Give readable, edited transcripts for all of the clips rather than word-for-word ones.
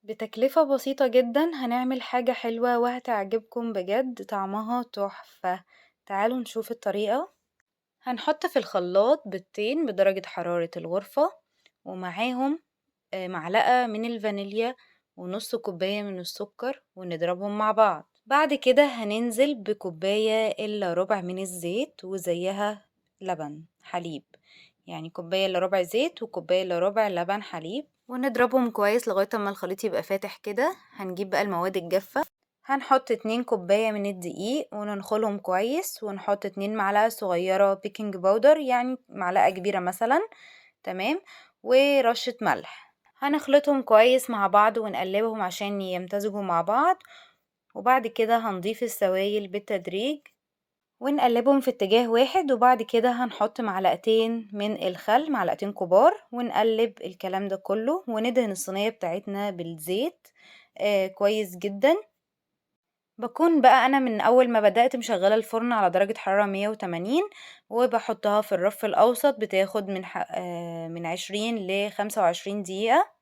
بتكلفة بسيطة جدا هنعمل حاجة حلوة وهتعجبكم بجد، طعمها تحفة. تعالوا نشوف الطريقة. هنحط في الخلاط بيضتين بدرجة حرارة الغرفة، ومعاهم معلقة من الفانيليا ونص كوباية من السكر، ونضربهم مع بعض. بعد كده هننزل بكوباية إلا ربع من الزيت وزيها لبن حليب، يعني كوباية إلا ربع زيت وكوباية إلا ربع لبن حليب، ونضربهم كويس لغاية اما الخليط يبقى فاتح كده. هنجيب بقى المواد الجافة، هنحط 2 كوباية من الدقيق وننخلهم كويس، ونحط 2 معلقة صغيرة بيكنج باودر، يعني معلقة كبيرة مثلا، تمام، ورشة ملح. هنخلطهم كويس مع بعض ونقلبهم عشان يمتزجوا مع بعض، وبعد كده هنضيف السوائل بالتدريج ونقلبهم في اتجاه واحد. وبعد كده هنحط معلقتين من الخل، معلقتين كبار، ونقلب الكلام ده كله، وندهن الصينية بتاعتنا بالزيت، كويس جدا. بكون بقى أنا من أول ما بدأت مشغلة الفرن على درجة حرارة 180، وبحطها في الرف الأوسط، بتاخد من 20 لخمسة وعشرين دقيقة.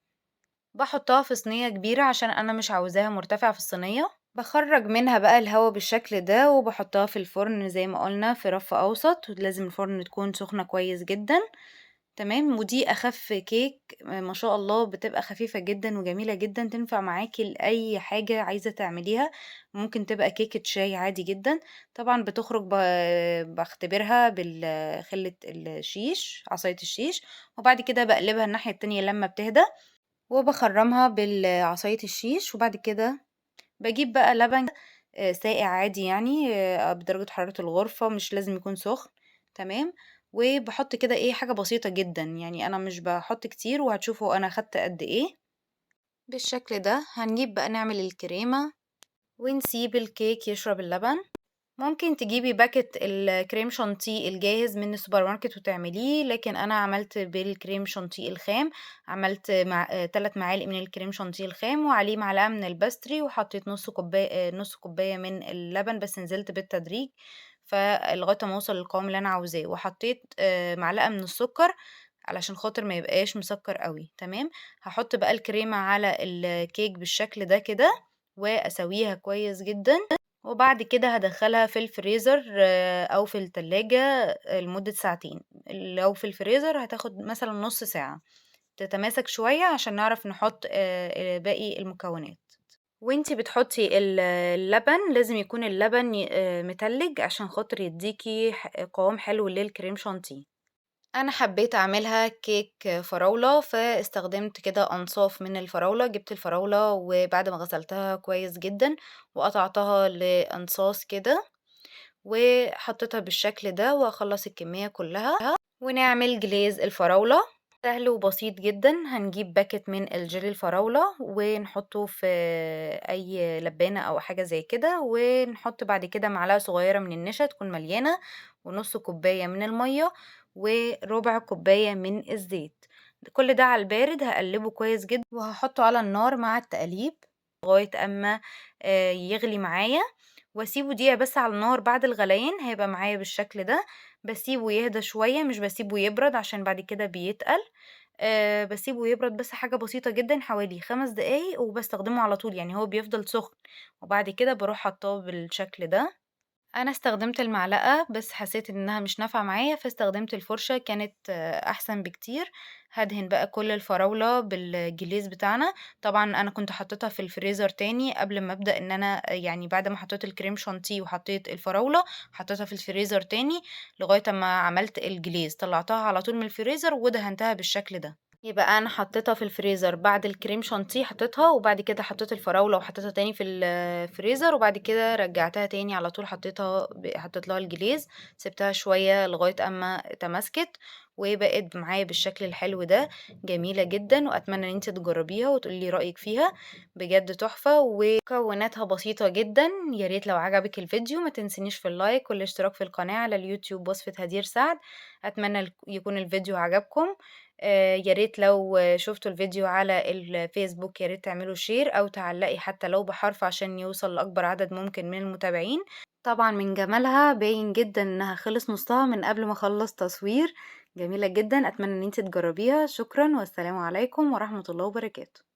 بحطها في صينية كبيرة عشان أنا مش عاوزاها مرتفعة في الصينية. بخرج منها بقى الهواء بالشكل ده، وبحطها في الفرن زي ما قلنا في رف أوسط، ولازم الفرن تكون سخنة كويس جدا، تمام. ودي أخف كيك ما شاء الله، بتبقى خفيفة جدا وجميلة جدا، تنفع معاكي لأي حاجة عايزة تعمليها. ممكن تبقى كيكة شاي عادي جدا. طبعا بتخرج بختبرها بالخلة الشيش، عصاية الشيش، وبعد كده بقلبها الناحية التانية لما بتهدى، وبخرمها بالعصاية الشيش. وبعد كده بجيب بقى لبن، ساقع عادي بدرجة حرارة الغرفة، مش لازم يكون سخن، تمام. وبحط كده حاجة بسيطة جدا، يعني انا مش بحط كتير، وهتشوفوا انا خدت قد ايه بالشكل ده. هنجيب بقى نعمل الكريمة ونسيب الكيك يشرب اللبن. ممكن تجيبي باكت الكريم شانتيه الجاهز من السوبر ماركت وتعمليه، لكن انا عملت بالكريم شانتيه الخام. عملت 3 معالق من الكريم شانتيه الخام، وعليه معلقة من الباستري، وحطيت نص كوباية من اللبن، بس نزلت بالتدريج فلغاية ما اوصل للقوام اللي انا عاوزاه. وحطيت معلقة من السكر علشان خاطر ما يبقاش مسكر قوي، تمام. هحط بقى الكريمة على الكيك بالشكل ده كده، واسويها كويس جدا. وبعد كده هدخلها في الفريزر، او في التلاجة لمدة ساعتين. لو في الفريزر هتاخد مثلا نص ساعة تتماسك شوية عشان نعرف نحط باقي المكونات. وانتي بتحطي اللبن لازم يكون اللبن متلج عشان خاطر يديكي قوام حلو للكريم شانتيه. انا حبيت اعملها كيك فراولة، فاستخدمت كده انصاف من الفراولة. جبت الفراولة وبعد ما غسلتها كويس جدا وقطعتها لانصاص كده وحطيتها بالشكل ده، واخلص الكمية كلها. ونعمل جليز الفراولة سهل وبسيط جدا. هنجيب باكت من الجيلي الفراولة ونحطه في اي لبانة او حاجة زي كده، ونحط بعد كده معلقة صغيرة من النشا تكون مليانة، ونص كوباية من المية، وربع كوباية من الزيت. كل ده على البارد، هقلبه كويس جدا وهحطه على النار مع التقليب لغاية اما يغلي معايا، واسيبه دقيقة بس على النار. بعد الغليان هيبقى معايا بالشكل ده. بسيبه يهدى شوية، مش بسيبه يبرد عشان بعد كده بيتقل، بسيبه يبرد بس حاجة بسيطة جدا حوالي 5 دقايق، وبستخدمه على طول، يعني هو بيفضل سخن. وبعد كده بروح حطاه بالشكل ده. انا استخدمت المعلقة بس حسيت انها مش نافعة معايا، فاستخدمت الفرشة، كانت احسن بكتير. هدهن بقى كل الفراولة بالجليز بتاعنا. طبعا انا كنت حطيتها في الفريزر تاني قبل ما ابدا ان انا، يعني بعد ما حطيت الكريم شانتيه وحطيت الفراولة حطيتها في الفريزر تاني لغاية ما عملت الجليز، طلعتها على طول من الفريزر ودهنتها بالشكل ده. يبقى انا حطيتها في الفريزر بعد الكريم شانتيه حطيتها، وبعد كده حطيت الفراولة وحطيتها تاني في الفريزر، وبعد كده رجعتها تاني على طول، حطيت لها الجليز، سبتها شوية لغاية اما تماسكت وبقت معايا بالشكل الحلو ده، جميلة جدا. واتمنى ان انت تجربيها وتقولي رأيك فيها، بجد تحفة ومكوناتها بسيطة جدا. يا ريت لو عجبك الفيديو ما تنسينيش في اللايك والاشتراك في القناة على اليوتيوب وصفة هدير سعد. اتمنى يكون الفيديو عجبكم. يا ريت لو شفتوا الفيديو على الفيسبوك يا ريت تعملوا شير او تعلقي حتى لو بحرف عشان يوصل لاكبر عدد ممكن من المتابعين. طبعا من جمالها باين جدا انها خلص نصها من قبل ما اخلص تصوير، جميلة جدا. اتمنى ان انت تجربيها. شكرا والسلام عليكم ورحمة الله وبركاته.